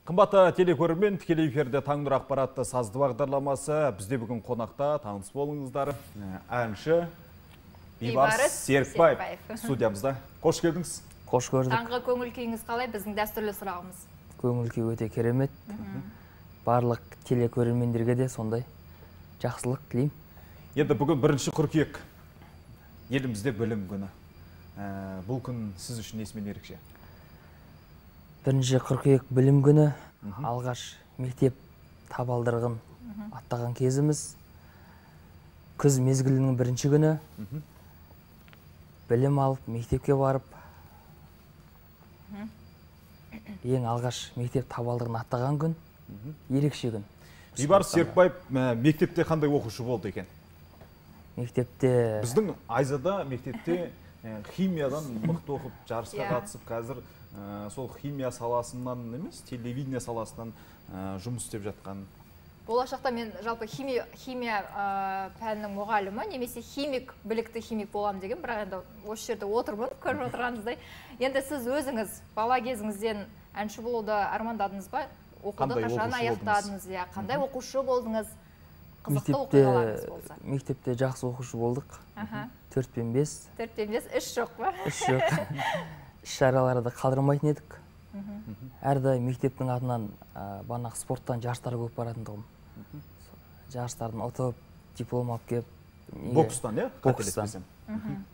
Қымбатты телекөрермен, тікелей эфирде Таңнұр ақпаратты сазды бағдарламасы. Бізде бүгін қонақта, таныс болыңыздар, әнші Бейбарыс Серікбаев студиямызда. Қош келдіңіз. Қош көрдік. Таңғы көңіл күйіңіз қалай? Біздің дәстүрлі сұрағымыз. Көңіл күй өте керемет. Барлық телекөрермендерге де сондай жақсылық тілеймін. Енді бүгін 1 қыркүйек. Елімізде білім күні. Бұл күн сіз үшін несімен ерекше? 1 қыркүйек білім күні, алғаш мектеп табалдырығын аттаған кезіміз, күз мезгілінің 1 күні, білім алып, мектепке барып, ең алғаш мектеп табалдырығын аттаған күн, ерекше күн. Бейбарыс Серікбаев мектепте қандай оқушы болды екен? Мектепте... Біздің Айзада мектепте химиядан мықты оқып, жарысқа қатысып, қазір сол химия саласынан емес, телевидение саласынан жұмыс істеп жатқан. Болашақта мен жалпы химия пәнінің мұғалімі немесе химик, білікті химик болам деген, бірақ енді осы жерде отырмын, көріп отырғаныңыздай. Енді сіз өзіңіз бала кезіңізден әнші болуды армандадыңыз ба? Оқуды қашан аяқтадыңыз? Қандай оқушы болдыңыз? Қызықты оқиғаларыңыз болса. Мектепте жақсы оқушы болдық. 4 пен 5. 4 пен 5, 3 жоқ па? 3 жоқ. Іс-шараларды қалдырмайтын едік. Әрдайым мектептің атынан банақ спорттан жарыстарға көп баратын тұғым. Жарыстардан ұтып, диплом алып келіп. Бокстан, иә? Бокстан.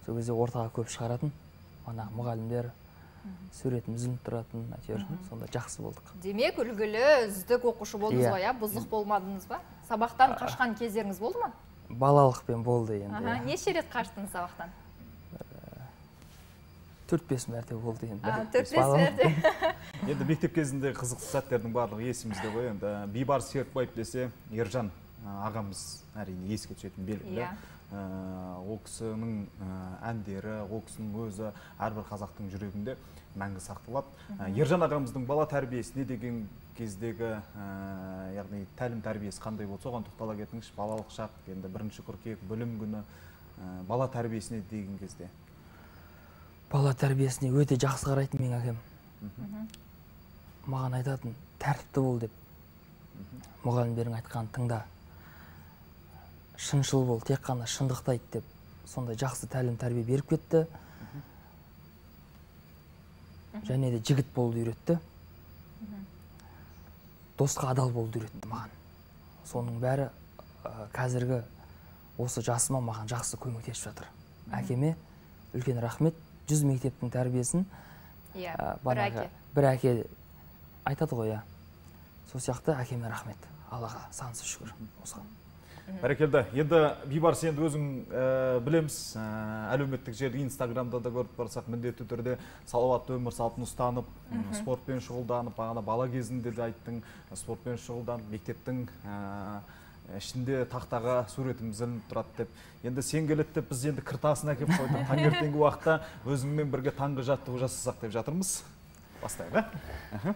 Сол кезде ортаға көп шығаратын. Банақ мұғалімдер суретіміз ілініп тұратын, әйтеуір сонда жақсы болдық. Демек, үлгілі, үздік оқушы болдыңыз ғой, иә? Бұзық болмадыңыз ба? Сабақтан қашқан кездеріңіз болды ма? Балалықпен болды енді. Неше рет қаштыңыз сабақтан? 4-5 мәрте болды енді. 4-5 мәрте. Енді мектеп кезінде қызықты сәттердің барлығы есімізде ғой. Енді Бейбарыс Серікбаев десе, Ержан ағамыз әрине еске түсетін белгілі. Ол кісінің әндері, ол кісінің өзі әрбір қазақтың жүрегінде мәңгі сақталады. Ержан ағамыздың бала тәрбиесіне деген кездегі, яғни тәлім тәрбиесі қандай болды, соған тоқтала кетіңізші. Балалық шақ, енді 1 қыркүйек білім күні, бала тәрбиесіне деген кезде. Бала тәрбиесіне өте жақсы қарайтын менің әкем. Маған айтатын, тәртіпті бол деп. Мұғалімдерің айтқанын тыңда. Шыншыл бол, тек қана шындықты айт деп. Сондай жақсы тәлім тәрбие беріп кетті. Және де жігіт болуды үйретті. Досқа адал болуды үйретті маған. Соның бәрі қазіргі осы жасыма маған жақсы көмектесіп жатыр. Әкеме үлкен рахмет. 100 мектептің тәрбиесін бір әке айтады ғой, иә. Сол сияқты әкеме рахмет. Аллаға сансыз шүкір осыған. Бәрекелді. Енді Бейбарыс, енді өзің білеміз, әлеуметтік желі Инстаграмда да көріп барсақ, міндетті түрде салауатты өмір салтын ұстанып, спортпен шұғылданып, бағана бала кезінде де айттың, спортпен шұғылданып, мектептің ішінде тақтаға суретіміз ілініп тұрады деп. Енді сен келеді деп біз енді кіртасын әкеп қойдық. Таңертеңгі уақытта өзіңмен бірге таңғы жаттығу жасасақ деп жатырмыз. Бастайық, ә?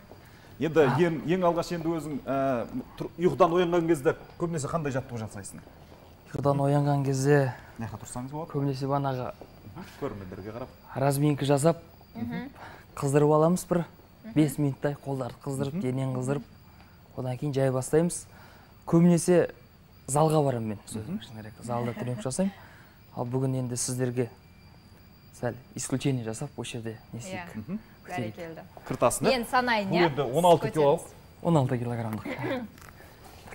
Енді ең алғаш енді өзің ұйқыдан оянған кезде көбінесе қандай жаттығу жасайсың? Ұйқыдан оянған кезде Неға тұрсаңыз болады? Көбінесе банағы көрермендерге қарап разминка жасап, қыздырып аламыз бір 5 минуттай, қолдарды қыздырып, денені қыздырып, одан кейін жай бастаймыз. Көбінесе залға барамын мен, сөзім шыны керек. Залда тренировка жасаймын. Ал бүгін енді сіздерге сәл исключение жасап, осы жерде не істейік. Бәрекелді. Кіртасын, мен санайын, иә? Бұл енді 16 кило. 16 килограммдық.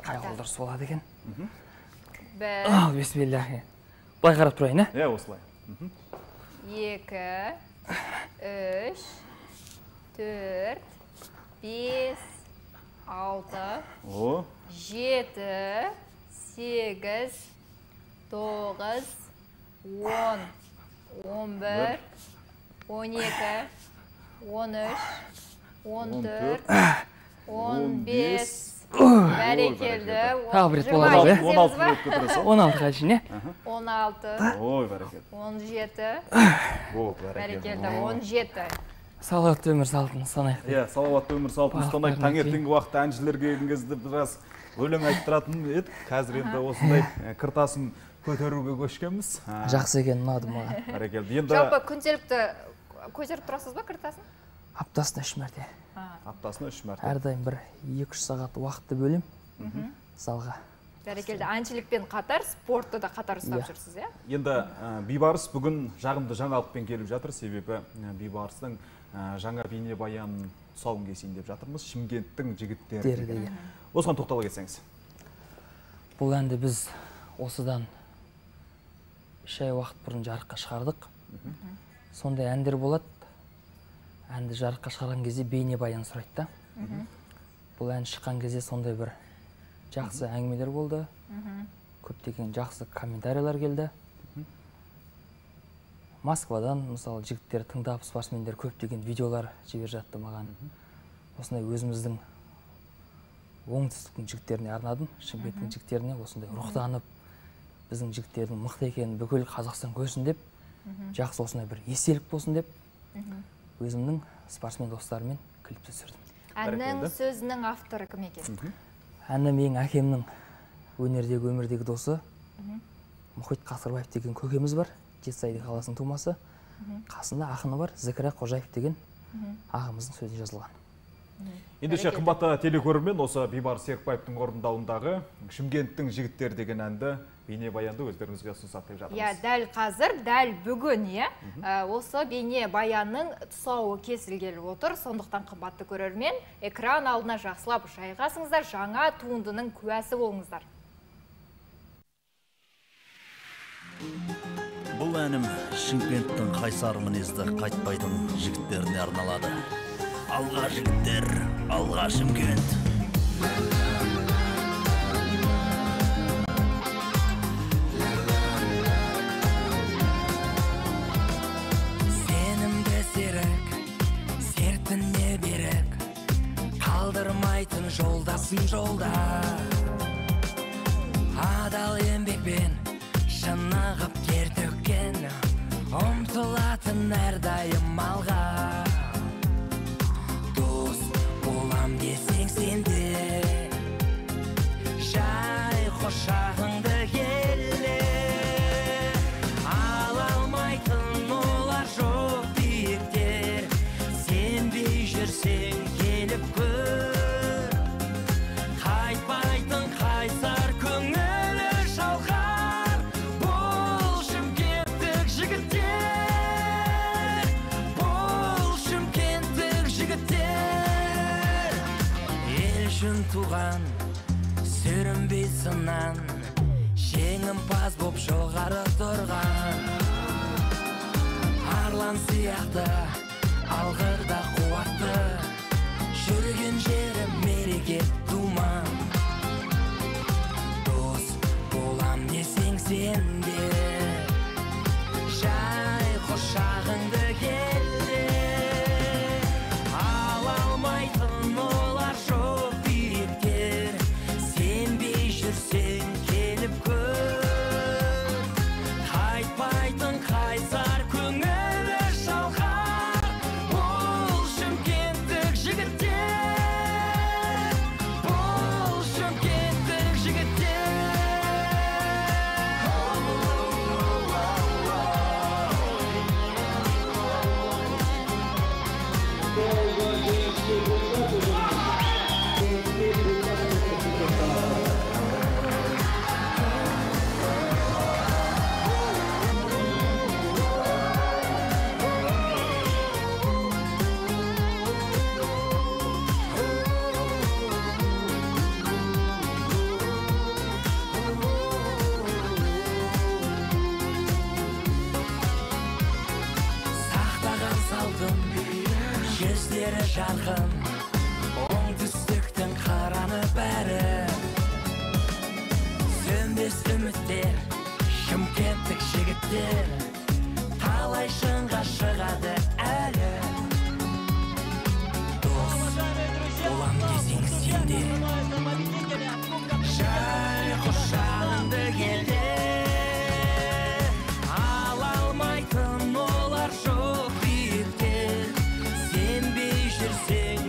Қай қол дұрыс болады екен? 1. Ал, бисмиллах. Былай қарап тұрайын, ә? Иә, осылай. 2, 3, 4, 5, 6, 7, 8, 9, 10, 11, 12, 13, 14, 15. Бәрекелді. Тағы бір рет болады ғой, 16 минут көтересіз. 16-ға шейін, е? 16. Ой, бәрекелді. 17. Болды, бәрекелді. 17. Салауатты өмір салтын ұстанайық. Иә, салауатты өмір салтын ұстанайық. Таңертеңгі уақытта әншілер келген кезде біраз өлең айттыратын едік. Қазір енді осындай кіртасын көтеруге көшкенбіз. Жақсы екен, ұнады маған. Бәрекелді. Енді жалпы күнделікті көтеріп тұрасыз ба кіртасын? Аптасына 3 мәрте. Аптасына 3 мәрте. Әрдайым бір 2-3 сағат уақытты бөлем залға. Бәрекелді, әншілікпен қатар спортты да қатар ұстап жүрсіз, иә? Енді Бейбарыс бүгін жағымды жаңалықпен келіп жатыр, себебі Бейбарыстың жаңа бейнебаянын тұсауын кесейін деп жатырмыз. Шымкенттің жігіттері деген. Осыған тоқтала кетсеңіз. Бұл әнді біз осыдан 3 ай уақыт бұрын жарыққа шығардық. Сондай әндер болады. Әнді жарыққа шығарған кезде бейнебаян сұрайды да. Бұл ән шыққан кезде сондай бір жақсы әңгімелер болды. Көптеген жақсы комментарийлер келді. Москвадан, мысалы, жігіттер тыңдап, спортсмендер көптеген видеолар жіберіп жатты маған. Осындай өзіміздің оңтүстіктің жігіттеріне арнадым, Шымкенттің жігіттеріне осындай рухтанып, біздің жігіттердің мықты екенін бүкіл Қазақстан көрсін деп, жақсы осындай бір естелік болсын деп, өзімнің спортсмен достарыммен клип түсірдім. Әннің сөзінің авторы кім екен? Әні менің әкемнің өнердегі өмірдегі досы Мұхит Қасырбаев деген көкеміз бар, Жетісай қаласының тумасы. Қасында ақыны бар, Зікірә Қожаев деген ағамыздың сөзіне жазылған. Ендеше, қымбатты телекөрермен, осы Бейбарыс Серікбаевтың орындауындағы Шымкенттің жігіттері деген әнді, бейнебаянды өздеріңізге ұсынсақ деп жатырмыз. Иә, дәл қазір, дәл бүгін, иә, осы бейнебаянның тұсауы кесілгелі отыр. Сондықтан қымбатты көрермен, экран алдына жақсылап жайғасыңыздар, жаңа туындының куәсі болыңыздар. Бұл әнім Шымкенттің қайсар мінезді қайтпайтын жігіттеріне арналады. Алға жігіттер, алға Шымкент. Сенімді серік, сертіне берік, қалдырмайтын жолдасын жолда. Адал еңбекпен шынығып тер төккен, ұмтылатын әрдайым алға. Дос болам десең сен де, жай құшағыңды еле. Ала алмайтын олар жоқ биіктер, сенбей жүрсең келіп көр. Қайтпайтын қайсар көңілі шалқар, бұл шымкенттік жігіттер, бұл шымкенттік жігіттер. Ел үшін туған, сүрінбей сыннан, жеңімпаз боп жоғары тұрған. Арлан сияқты алғыр да қуатты, жүрген жері мереке думан. Дос болам десең сен де, жай құшағыңды еле. Ала алмайтын олар жоқ биіктер, сенбей жүрсең келіп көр. Қайтпайтын қайсар көңілі шалқар, бұл шымкенттік жігіттер, бұл шымкенттік жігіттер. Сақтаған салтын, жүздері жарқын, оңтүстіктің қыраны бәрі. Сөнбес үміттер, шымкенттік жігіттер, талай шыңға шығады әлі. Дос болам десең сен де, жай құшағыңды елде. Ала алмайтын олар жоқ биіктер, сенбей жүрсең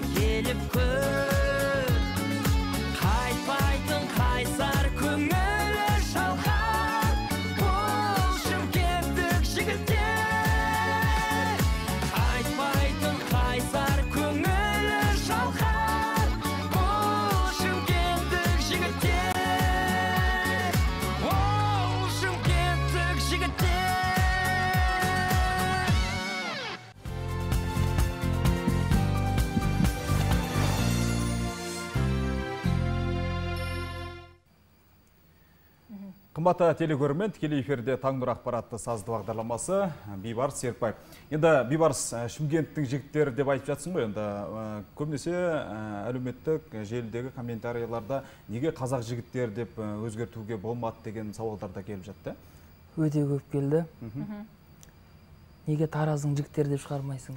Қымбатты телекөрермен, тікелей эфирде Таң нұры ақпаратты сазды бағдарламасы, Бейбарыс Серікбаев. Енді Бейбарыс, Шымкенттің жігіттері деп айтып жатсың ғой, енді көбінесе әлеуметтік желідегі комментарийларда неге қазақ жігіттері деп өзгертуге болмады деген сауалдар да келіп жатты. Өте көп келді. Неге Тараздың жігіттері деп шығармайсың?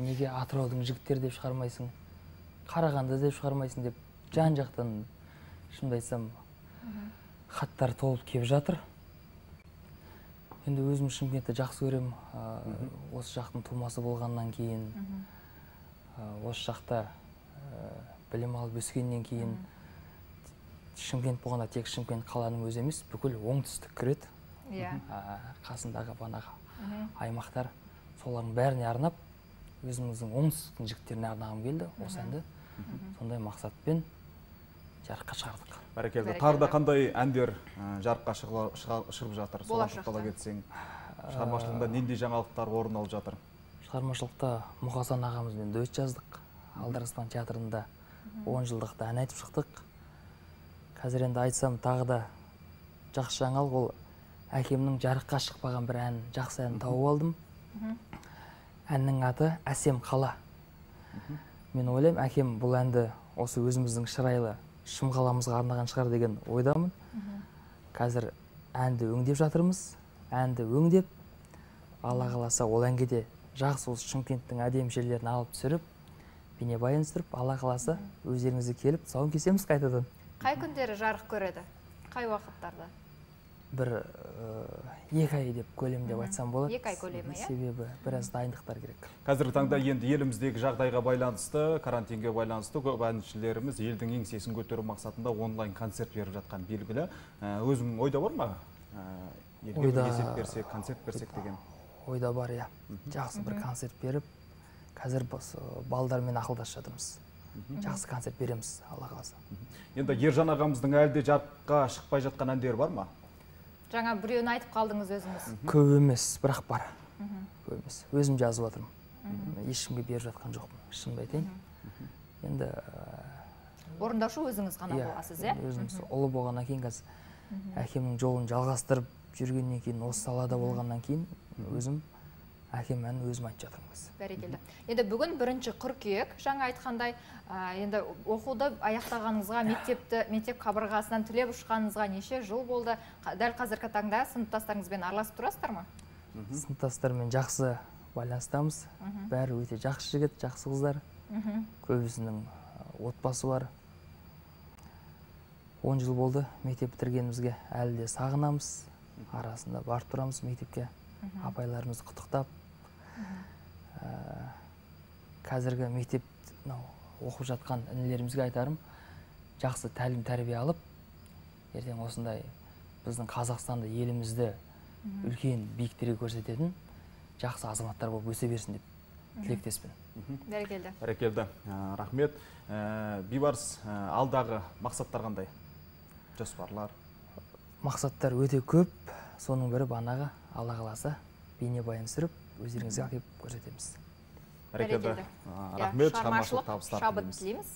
Неге Атыраудың жігіттері деп шығармайсың? Қарағанды деп шығармайсың деп жан-жақтан, шынымды айтсам, хаттар толып келіп жатыр. Енді өзім Шымкентті жақсы көремін. Осы жақтың тумасы болғаннан кейін, осы жақта білім алып өскеннен кейін, Шымкент болғанда тек Шымкент қаланың өзі емес, бүкіл оңтүстік кіреді. Қасындағы банағы аймақтар, солардың бәріне арнап, өзіміздің оңтүстіктің жігіттеріне арнағым келді. Осы әнді сондай мақсатпен жарыққа шығардық. Бәрекелді. Тағы да қандай әндер жарыққа шығып жатыр? Соған тоқтала кетсең, шығармашылығында нендей жаңалықтар орын алып жатыр? Шығармашылықта Мұқасан ағамызбен дуэт жаздық. Алдараспан театрында 10 жылдықта ән айтып шықтық. Қазір енді айтсам тағы да жақсы жаңалық, ол әкемнің жарыққа шықпаған бір ән, жақсы ән тауып алдым. Әннің аты Әсем қала. Мен ойлаймын, әкем бұл әнді осы өзіміздің шырайлы Шым қаламызға арнаған шығар деген ойдамын. Қазір әнді өңдеп жатырмыз. Әнді өңдеп, Алла қаласа, ол әнге де жақсы осы Шымкенттің әдемі жерлерін алып түсіріп, бейнебаян түсіріп, Алла қаласа, өздеріңізге келіп тұсауын кесеміз қайтадан. Қай күндері жарық көреді? Қай уақыттарда? Бір 2 ай деп көлем деп айтсам болады. 2 ай көлемі, иә? Себебі біраз дайындықтар керек. Қазіргі таңда енді еліміздегі жағдайға байланысты, карантинге байланысты көп әншілеріміз елдің еңсесін көтеру мақсатында онлайн концерт беріп жатқан белгілі. Өзің ойда бар ма? Елге бір есеп берсек, концерт берсек деген. Ойда бар, иә. Жақсы бір концерт беріп, қазір балдармен ақылдасып жатырмыз. Жақсы концерт береміз, Алла қаласа. Енді Ержан ағамыздың әлі де жарыққа шықпай жатқан әндері бар ма? Жаңа біреуін айтып қалдыңыз өзіңіз. Көп емес, бірақ бар. Көп емес. Өзім жазып жатырмын. Ешкімге беріп жатқан жоқпын, шынымды айтайын. Енді орындаушы өзіңіз ғана боласыз, иә? Өзіміз ұлы болғаннан кейін, қазір әкемнің жолын жалғастырып жүргеннен кейін, осы салада болғаннан кейін өзім әкем әнін өзім айтып жатырмын қазір. Бәрекелді. Енді бүгін 1 қыркүйек, жаңа айтқандай, енді оқуды аяқтағаныңызға, мектеп қабырғасынан түлеп ұшқаныңызға неше жыл болды? Дәл қазіргі таңда сыныптастарыңызбен араласып тұрасыздар ма? Сыныптастармен жақсы байланыстамыз. Бәрі өте жақсы жігіт, жақсы қыздар. Көбісінің отбасы бар. 10 жыл болды мектеп бітіргенімізге, әлі де сағынамыз. Арасында барып тұрамыз мектепке. Апайларымызды құттықтап. Қазіргі мектеп оқып жатқан інілерімізге айтарым, жақсы тәлім тәрбие алып, ертең осындай біздің Қазақстанды, елімізді үлкен биіктерге көрсететін жақсы азаматтар болып өсе берсін деп тілектеспін. Бәрекелді. Бәрекелді. Рахмет. Бейбарыс, алдағы мақсаттар қандай? Жоспарлар? Мақсаттар өте көп. Соның бірі банағы, Алла қаласа, бейнебаян түсіріп, өздеріңізге әкеліп көрсетеміз. Бәрекелді. Рахмет, шығармашылық табыстар тілейміз.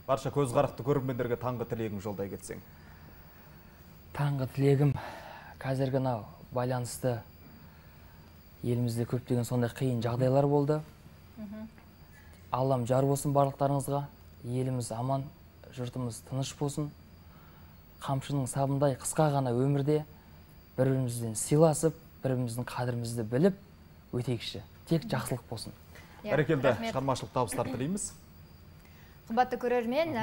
Барша көз қарақты көрермендерге таңғы тілегің жолдай кетсең. Таңғы тілегім, қазіргі мынау байланысты елімізде көптеген сондай қиын жағдайлар болды. Аллам жар болсын барлықтарыңызға, еліміз аман, жұртымыз тыныш болсын. Қамшының сабындай қысқа ғана өмірде бір-бірімізден сыйласып, бір-біріміздің қадірімізді біліп өтейікші. Тек жақсылық болсын. Бәрекелді, шығармашылық табыстар тілейміз. Қымбатты көрермен,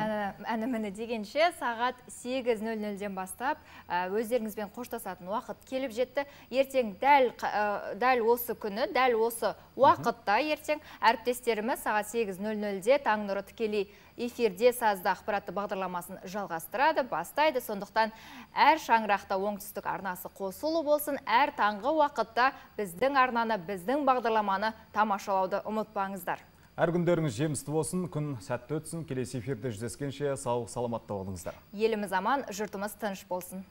әні-міні дегенше сағат 8:00-ден бастап өздеріңізбен қоштасатын уақыт келіп жетті. Ертең дәл осы күні, дәл осы уақытта ертең әріптестеріміз сағат 8:00-де Таң нұры тікелей эфирде сазды ақпаратты бағдарламасын жалғастырады, бастайды. Сондықтан әр шаңырақта Оңтүстік арнасы қосулы болсын, әр таңғы уақытта біздің арнаны, біздің бағдарламаны тамашалауды ұмытпаңыздар. Әр күндеріңіз жемісті болсын, күн сәтті өтсін. Келесі эфирде жүздескенше сау саламатта болыңыздар. Еліміз аман, жұртымыз тыныш болсын.